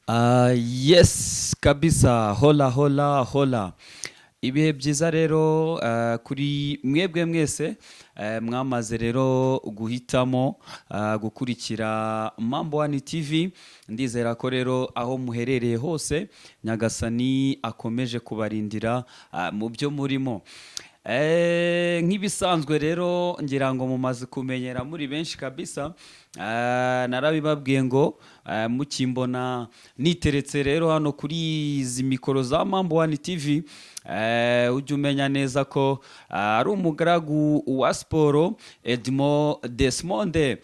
Yes kabisa, hola hola hola, ibihe byiza rero kuri mwebwe mwese mwamaze rero guhitamo gukurikira Mambo One TV. Ndizera ko rero aho muherereye hose Nyagasani akomeje kubarindira mu byo murimo. Nk'ibisanzwe rero, ngira ngo mumaze kumenyera muri benshi kabisa. Narabibabwiye ngo mukimbona niteretse rero hano kuri izi mikoro za Mambo One TV, ujye umenya neza ko ari umugaragu wa siporo Edmo Desmonde.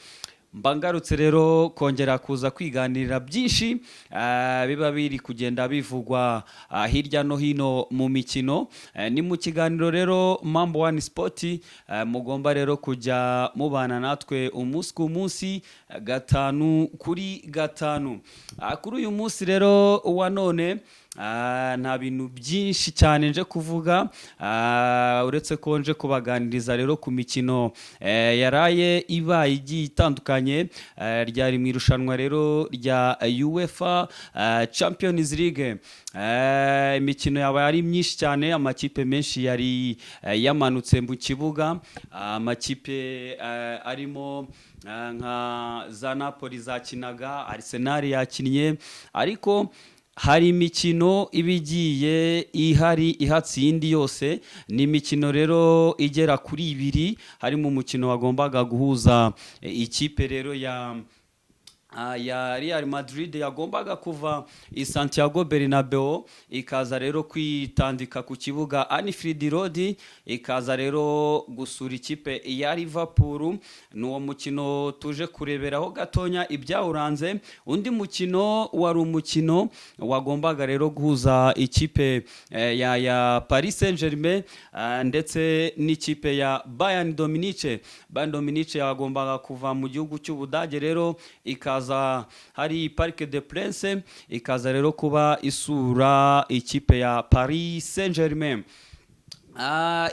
Mba ngarutse rero kongera kuza kwiganirira byinshi biba biri kugenda bivugwa hirya no hino mu mikino. Ni mu kiganiro rero Mambo One Sport, mugomba rero kujya mubana natwe umunsi ku munsi, gatanu kuri gatanu. Kuri uyu munsi rero wa none, nta bintu byinshi cyane nje kuvuga, uretse ko nje kubaganiriza rero ku mikino yaraye ibaye igiye itandukanye, ryari mu irushanwa rero rya UEFA Champions League. Imikino yabaye ari myinshi cyane, amakipe menshi yari yamanutse mu kibuga, amakipe arimo nka za Napoli zakinaga, Arsenal yakinnye, ariko hari imikino iba igiye ihari ihatse iyindi yose. Ni imikino rero igera kuri ibiri, harimo umukino wagombaga guhuza ikipe rero ya Real Madrid yagombaga kuva i Santiago Bernabeu, ikaza rero kwitandika ku kibuga Anfield Road, ikaza rero gusura ikipe ya Liverpool. Ni uwo mukino tuje kureberaho gatonya ibyawuranze. Undi mukino wari umukino wagombaga rero guhuza ikipe ya Paris Saint-Germain ndetse n'ikipe ya Bayern de Munich. Bayern de Munich yagombaga kuva mu gihugu cy'Ubudage rero, ikaza hari Parc des Princes, ikaza rero kuba isura ikipe ya Paris Saint-Germain.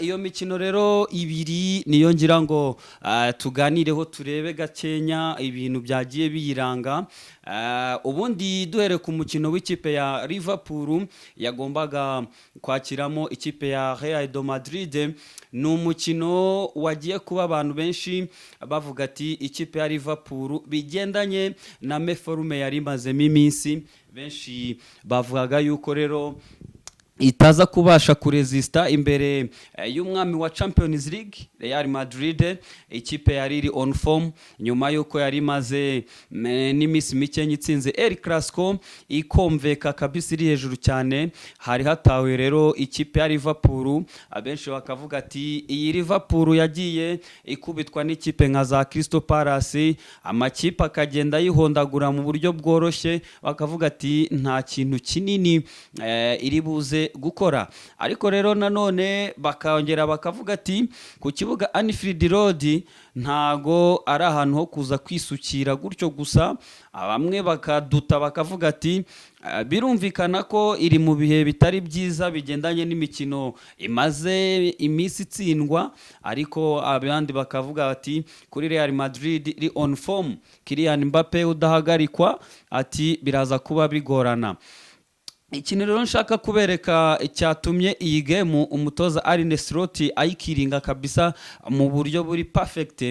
Iyo mikino rero ibiri niyo ngira ngo tuganireho, turebe gakenya ibintu byagiye biyiranga. Ubundi duhere ku mukino w'ikipe ya Liverpool yagombaga kwakiramo ikipe ya Real de Madrid. Ni umukino wagiye kuba abantu benshi bavuga ati ikipe ya Liverpool, bigendanye na méforme yari imazemo iminsi, benshi bavugaga yuko rero itaza kubasha kurezista imbere y'umwami wa Champions League, Real Madrid, ikipe yari iri on form nyuma y'uko yari imaze n'iminsi mike itsinze El Clasico, ikomveka kabisa iri hejuru cyane. Hari hatawe rero ikipe ya Liverpool, abenshi bakavuga ati iyi Liverpool yagiye ikubitwa n'ikipe nka za Crystal Palace, amakipe akagenda ayihondagura mu buryo bworoshye, bakavuga ati nta kintu kinini iri buze gukora. Ariko rero nanone bakongera bakavuga ati ku kibuga Anfield Road ntago ari ahantu ho kuza kwisukira gutyo gusa. Bamwe bakaduta bakavuga ati birumvikana ko iri mu bihe bitari byiza bigendanye n'imikino imaze iminsi itsindwa, ariko abandi bakavuga ati kuri Real Madrid iri on form, Kylian Mbappe udahagarikwa, ati biraza kuba bigorana. Ikintu rero nshaka kubereka cyatumye iyi game umutoza Arne Slot ayikiringa kabisa mu buryo buri perfect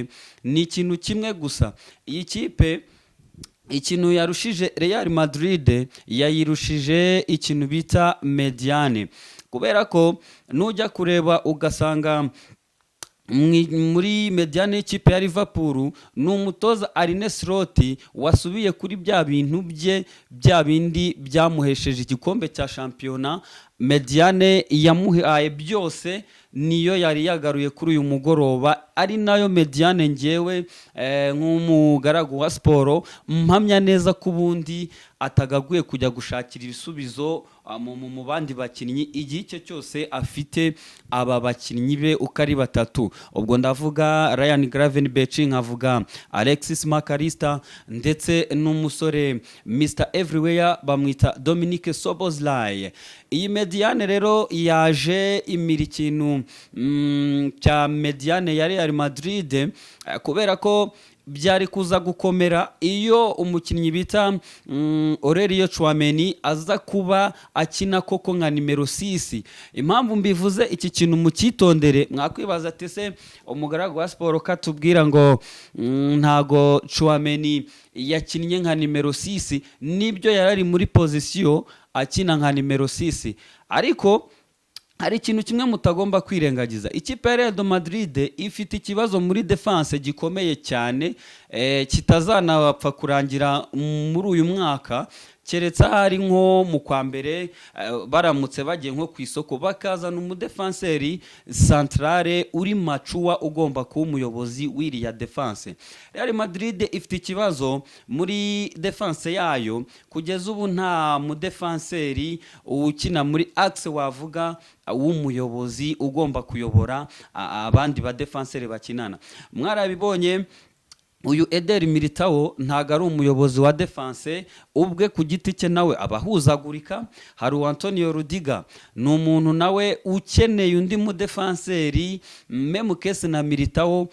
ni ikintu kimwe gusa: iyi kipe, ikintu yarushije Real Madrid, yayirushije ikintu bita médiane, kubera ko nujya kureba ugasanga muri médiane y'ikipe ya Liverpool, ni umutoza Arne Slot wasubiye kuri bya bintu bye, bya bindi byamuhesheje igikombe cya shampiyona. Médiane yamuhaye byose niyo yari yagaruye kuri uyu mugoroba, ari nayo médiane ngewe nk'umugaragu wa siporo mpamya neza ko ubundi atagaguye kujya gushakira ibisubizo mu bandi bakinnyi igihe icyo cyose afite aba bakinnyi be uko ari batatu. Ubwo ndavuga Ryan Gravenberch, nkavuga Alexis Mac Allister, ndetse n'umusore Mr Everywhere bamwita Dominic Szoboszlai. Iyi médiane rero yaje imira ikintu cya médiane ya Real Madrid, kubera ko Byari kuza gukomera iyo umukinnyi bita Aurelien Tchouameni aza kuba akina koko nka nimero 6. Impamvu mbivuze iki kintu mucyitondere, mwakwibaza ati: "Se umugaragu wa siporo katubwira ngo ntago Tchouameni yakinnye nka nimero 6?" Nibyo, yari ari muri position akina nka nimero 6, ariko hari ikintu kimwe mutagomba kwirengagiza. Ikipe ya Real de Madrid ifite ikibazo muri defense gikomeye cyane, kitazanapfa kurangira muri uyu mwaka, keretse ahari nko mu kwa mbere, baramutse bagiye nko ku isoko bakazana umudefanseri centrale uri mature ugomba kuba umuyobozi w'iriya defense. Real Madrid ifite ikibazo muri defense yayo. Kugeza ubu nta mudefanseri ukina muri axe wavuga w'umuyobozi ugomba kuyobora abandi badefanseri bakinana. Mwarabibonye, uyu Eder Militao ntago ari umuyobozi wa defense ubwe ku giti cye, nawe abahuzagurika. Hari uwa Antonio Rudiger, ni umuntu nawe ukeneye undi mudefanseri memukese na Militao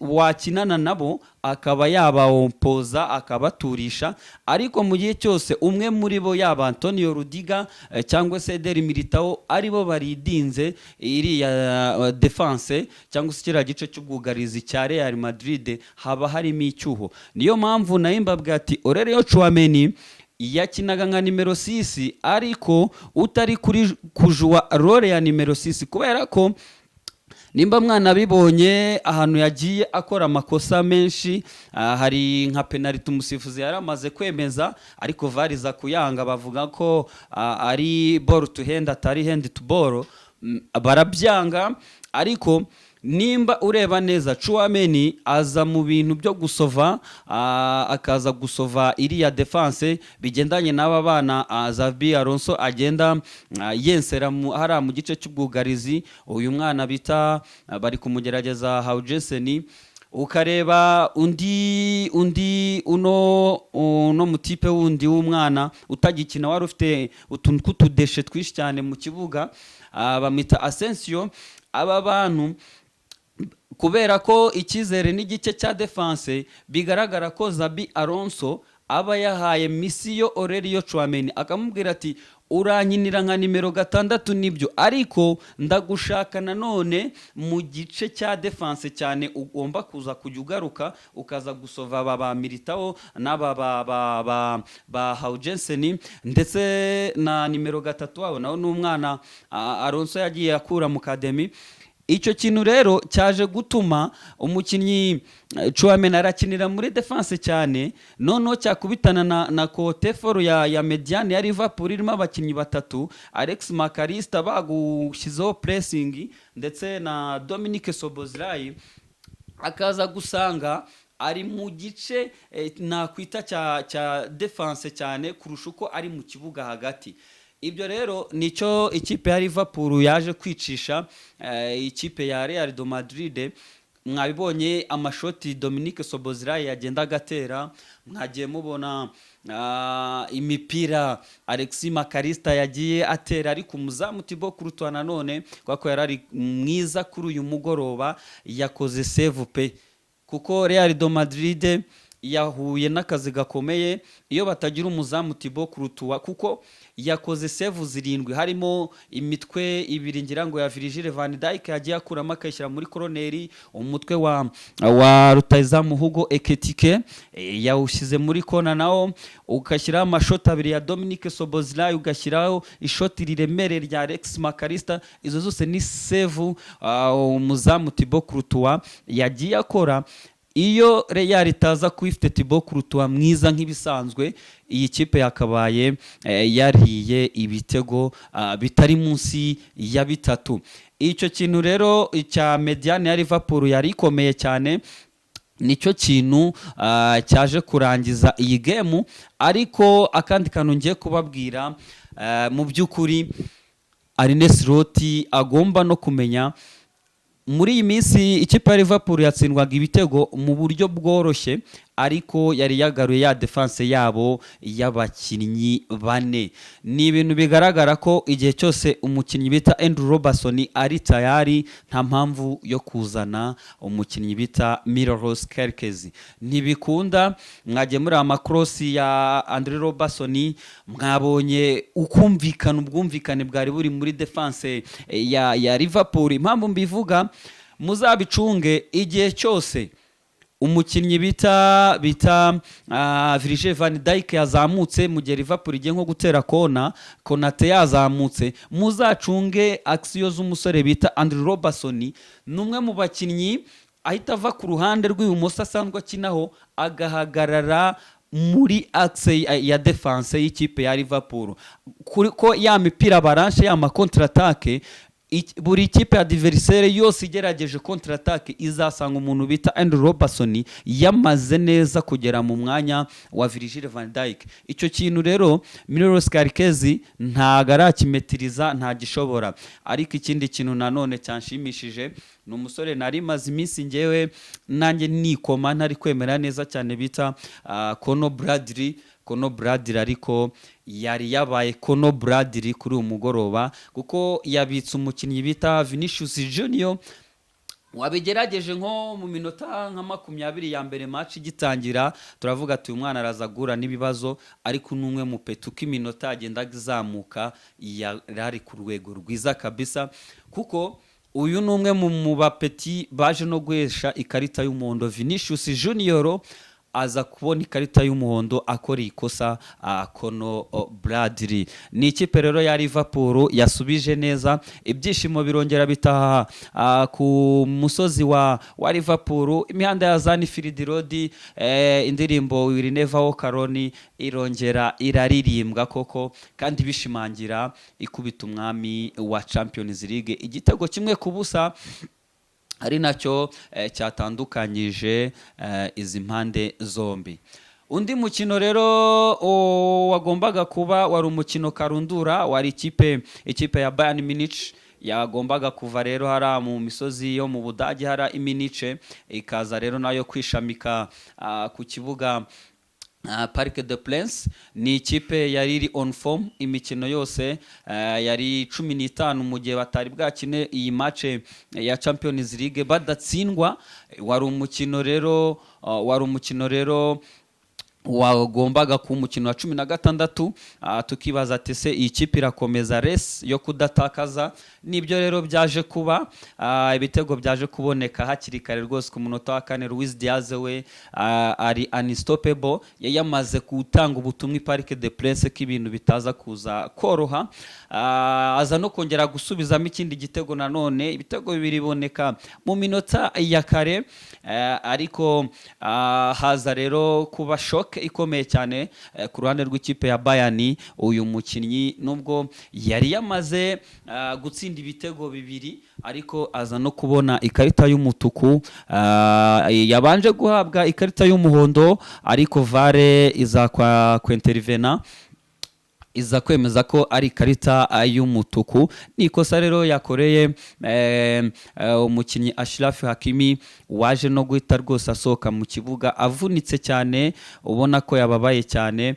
wakinana nabo, akaba yabawompoza akabaturisha. Ariko mu gihe cyose umwe muri bo, yaba Antonio Rudiger cyangwa se Eder Militao, aribo baridinze iriya defense cyangwa se kiriya gice cy'ubwugarizi cya Real Madrid, haba harimo icyuho. Niyo mpamvu nayo mbabwira ati Aurelien Tchouameni yakinaga nka nimero 6, ariko utari kuri kujuwa role ya nimero 6, kubera ko nimba mwanabibonye ahantu yagiye akora amakosa menshi, hari nka penaliti umusifuzi yari amaze kwemeza, ariko VAR iza kuyanga, bavuga ko ari ball to hand, atari hand to ball. Barabyanga. Ariko nimba ureba neza, Tchouameni aza mu bintu byo gusova, akaza gusova iriya defense bigendanye n'aba bana, Xabi Alonso agenda yensera hariya mu gice cy'ubwugarizi. Uyu mwana bita bari kumugerageza Huijsen, ukareba undi uno mutipe wundi w'umwana utagikina wari ufite utuntu tw'utudeshe twinshi cyane mu kibuga, bamwita Asensio. Aba bantu, kubera ko icyizere n'igice cya defense, bigaragara ko Xabi Alonso aba yahaye mission Aurelien Tchouameni, akamubwira ati: "Urankinira nka nimero 6, nibyo, ariko ndagushaka nanone mu gice cya defense cyane. Ugomba kuza kujya ugaruka ukaza gusova aba ba Militao n'aba ba Huijsen, ndetse na nimero 3 wabo nawe ni umwana Alonso yagiye akura mu academy." Icyo kintu rero cyaje gutuma umukinnyi Tchouameni arakinira muri defense cyane, noneho cyakubitana na côté fort ya médiane ya Liverpool irimo abakinnyi batatu, Alex Mac Allister bagushyizeho pressing ndetse na Dominic Szoboszlai, akaza gusanga ari mu gice nakwita cya defense cyane kurusha uko ari mu kibuga hagati. Ibyo rero nicyo ikipe ya Liverpool yaje kwicisha ikipe ya Real de Madrid. Mwabibonye amashoti Dominic Szoboszlai yagendaga atera, mwagiye mubona imipira Alexis Mac Allister yagiye atera, ariko umuzamu Thibaut Courtois nanone, kubera ko yari ari mwiza kuri uyu mugoroba, yakoze save pe, kuko Real de Madrid yahuye n'akazi gakomeye iyo batagira umuzamu Thibaut Courtois, kuko yakoze save zirindwi, harimo imitwe ibiri ngira ngo ya Virgil van Dijk yagiye akuramo akayishyira muri koroneri, umutwe wa rutahizamu Hugo Ekitike yawushyize muri kona nawo, ugashyiraho amashoti abiri ya Dominic Szoboszlai, ugashyiraho ishoti riremereye rya Alex Mac Allister. Izo zose ni save umuzamu Thibaut Courtois yagiye akora. Iyo Real itaza kuba ifite Thibaut Courtois mwiza nk'ibisanzwe, iyi kipe yakabaye yariye ibitego bitari munsi ya bitatu. Icyo kintu rero cya médiane ya Liverpool yari ikomeye cyane, nicyo kintu cyaje kurangiza iyi game. Ariko akandi kantu ngiye kubabwira, mu by'ukuri Arne Slot agomba no kumenya, muri iyi minsi ikipe ya Liverpool yatsindwaga ibitego mu buryo bworoshye, ariko Ariko yari yagaruye ya defense yabo y'abakinnyi bane. Ni ibintu bigaragara ko igihe cyose umukinnyi bita Andrew Robertson ari tayari, nta mpamvu yo kuzana umukinnyi bita Milos Kerkez. Ntibikunda. Mwagiye muri ama cross ya Andrew Robertson, mwabonye ukumvikana, ubwumvikane bwari buri muri defense ya Liverpool. Impamvu mbivuga, muzabicunge igihe cyose umukinnyi bita Virgil van Dijk yazamutse, mu gihe Liverpool igiye nko gutera kona, Konate yazamutse, muzacunge action z'umusore bita Andrew Robertson. Ni umwe mu bakinnyi ahita ava ku ruhande rw'ibumoso asanzwe akinaho, agahagarara muri axe ya defense y'ikipe ya Liverpool, kuri ko ya mipira baranshe, ya ma contre attaque, buri kipe ya adversaire yose igerageje contre attaque izasanga umuntu bita Andrew Robertson yamaze neza kugera mu mwanya wa Virgil van Dijk. Icyo kintu rero Milos Kerkez ntago arakimetiriza, ntagishobora. Ariko ikindi kintu nanone cyanshimishije ni umusore nari maze iminsi ngewe nanjye nikoma ntari kwemera neza cyane bita Conor Bradley. Conor Bradley ariko yari yabaye Conor Bradley kuri uyu mugoroba, kuko yabitse umukinnyi bita Vinicius Junior wabigerageje nko mu minota nka 20 ya mbere match igitangira. Turavuga ati uyu mwana araza guhura n'ibibazo, ariko n'umwe mu petit uko iminota yagendaga izamuka yari ari ku rwego rwiza kabisa, kuko uyu ni umwe mu ba petit baje no guhesha ikarita y'umuhondo Vinicius Junior, aza kubona ikarita y'umuhondo akora ikosa Conor Bradley. Ni ikipe rero ya Liverpool yasubije neza, ibyishimo birongera bitaha ku musozi wa Liverpool, imihanda ya za Anfield Road, indirimbo Will Never Walk Alone irongera iraririmbwa koko, kandi bishimangira ikubita umwami wa Champions League igitego 1-0, ari nacyo cyatandukanyije izi mpande zombi. Undi mukino rero wagombaga kuba wari umukino karundura wari ikipe ya Bayern Munich yagombaga kuva rero hariya mu misozi yo mu Budage, hariya i Munich, ikaza rero nayo kwishamika ku kibuga Parc des Princes. Ni ikipe yari iri on form imikino yose, yari 15 mu gihe batari bwakine iyi match ya Champions League badatsindwa. Wari umukino rero wagombaga kuba umukino wa 16, tukibaza ati se iyi kipe irakomeza race yo kudatakaza? Nibyo rero byaje kuba. Ibitego byaje kuboneka hakiri kare rwose ku munota wa 4. Luis Diaz we ari unstoppable, yari yamaze gutanga ubutumwa i Parc des Princes ko ibintu bitaza kuza koroha. Aza no kongera gusubizamo ikindi gitego nanone, ibitego bibiri biboneka mu minota ya kare, ariko haza rero kuba shock ikomeye cyane ku ruhande rw'ikipe ya Bayern. Uyu mukinnyi nubwo yari yamaze gutsinda ibitego bibiri, ariko aza no kubona ikarita y'umutuku. Yabanje guhabwa ikarita y'umuhondo, ariko VAR iza kwa kwenterivena, iza kwemeza ko ari ikarita y'umutuku. Ni ikosa rero yakoreye umukinnyi Achraf Hakimi, waje no guhita rwose asohoka mu kibuga avunitse cyane, ubona ko yababaye cyane.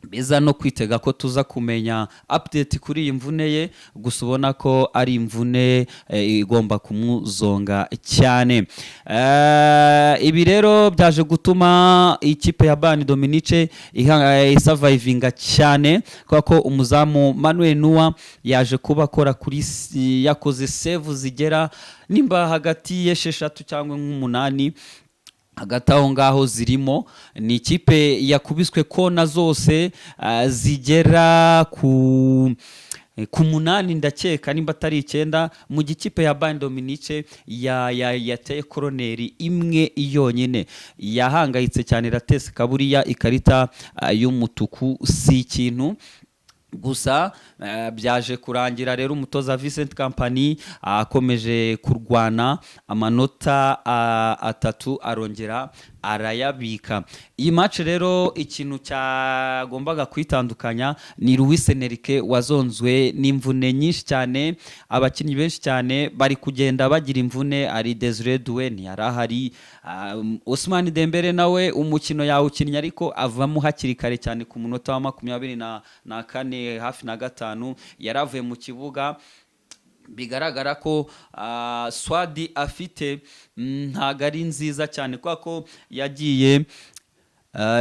Biza no kwitega ko tuza kumenya update kuri iyi mvune ye, gusa ubona ko ari imvune igomba kumuzonga cyane. Ibi rero byaje gutuma ikipe ya Bayern de Munich isavayivinga cyane, kubera ko umuzamu Manuel Neuer yaje kuba akora kuri yakoze save zigera nimba hagati y'esheshatu cyangwa nk'umunani, hagati aho ngaho zirimo. Ni ikipe yakubiswe kona zose zigera ku munani ndakeka, nimba atari icyenda, mu gikipe ya Bayern de Munich yateye koroneri imwe yonyine. Yahangayitse cyane, irateseka. Buriya ikarita y'umutuku si ikintu gusa. Byaje kurangira rero umutoza Vincent Kompany akomeje kurwana amanota 3 arongera. arayabika. Iyi match rero, ikintu cyagombaga kwitandukanya ni Luis Enrique wazonzwe n'imvune nyinshi cyane. Abakinnyi benshi cyane bari kugenda bagira imvune. Ari Desire Doué ntiyari ahari, Ousmane Dembele nawe umukino yawukinnye ariko avamo hakiri kare cyane, ku munota wa 24 hafi na 5 yaravuye mu kibuga. Bigaragara ko squad afite ntago ari nziza cyane, kubera ko yagiye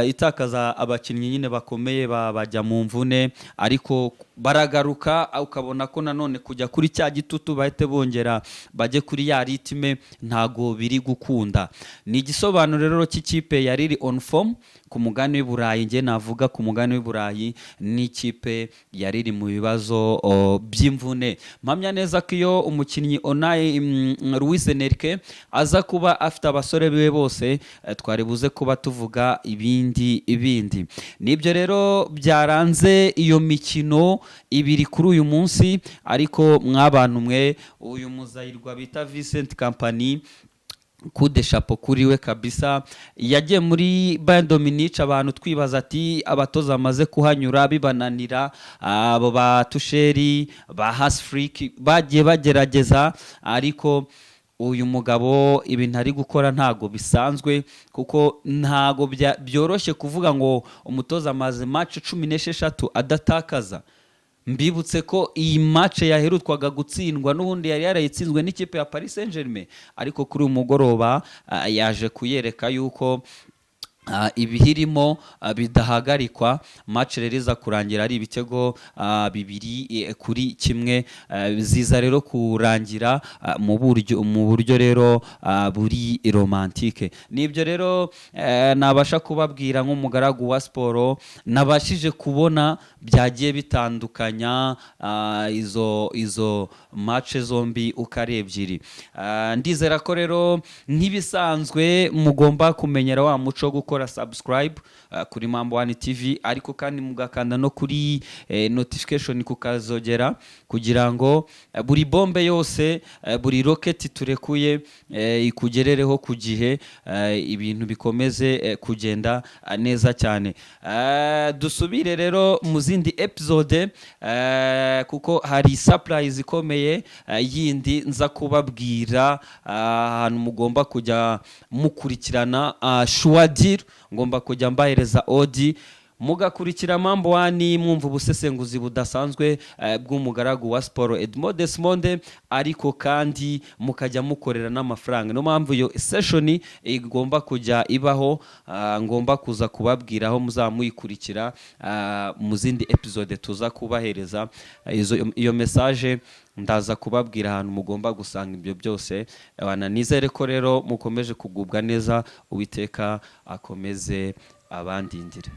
itakaza abakinnyi nyine bakomeye, bajya mu mvune ariko baragaruka. Ukabona ko nanone kujya kuri cya gitutu bahite bongera bajye kuri ya rythme ntago biri gukunda. Ni igisobanuro rero cy'ikipe yari iri on form ku mugani w'i Burayi, njye navuga ku mugani w'i Burayi, n'ikipe yari iri mu bibazo by'imvune. Mpamya neza ko iyo umukinnyi Unai Luis Enrique aza kuba afite abasore biwe bose, twari buze kuba tuvuga ibindi bindi. Nibyo rero byaranze iyo mikino ibiri kuri uyu munsi. Ariko mwabantu mwe, uyu muzayirwa bita Vincent Kompany, coup de chapeau kuri we kabisa. Yagiye muri Bayern de Munich, abantu twibaza ati abatoza bamaze kuhanyura bibananira, abo ba Tuchel, ba Hansi Flick bagiye bagerageza, ariko uyu mugabo ibintu ari gukora ntago bisanzwe, kuko ntago byoroshye kuvuga ngo umutoza amaze match 16 adatakaza. Mbibutse ko iyi match yaherutwaga gutsindwa n'ubundi yari yarayitsinzwe n'ikipe ya Paris Saint-Germain, ariko kuri uyu mugoroba yaje kuyereka yuko ibihirimo bidahagarikwa. Match rero iza kurangira ari ibitego 2-1, ziza rero kurangira mu buryo rero buri romantique. Nibyo rero nabasha kubabwira nk'umugaragu wa siporo nabashije kubona byagiye bitandukanya izo match zombi uko ari ebyiri. Ndizera ko rero nk'ibisanzwe mugomba kumenyera wa muco wo gukora subscribe kuri Mambo One TV, ariko kandi mugakanda no kuri notification kukazogera, kugira ngo buri bombe yose, buri rocket turekuye ikugerereho ku gihe, ibintu bikomeze kugenda neza cyane. Dusubire rero mu zindi episode, kuko hari surprise ikomeye yindi nza kubabwira, ahantu mugomba kujya mukurikirana shuwadir, ngomba kujya mbahereza odds, mugakurikira Mambo One, mwumva ubusesenguzi budasanzwe bw'umugaragu wa siporo Edmond Desmonde, ariko kandi mukajya mukorera n'amafaranga. Niyo mpamvu iyo session igomba kujya ibaho, ngomba kuza kubabwira aho muzaba muyikurikira mu zindi episode tuza kubahereza. Iyo message ndaza kubabwira ahantu mugomba gusanga ibyo byose. Bana, nizere ko rero mukomeje kugubwa neza. Uwiteka akomeze abandindire.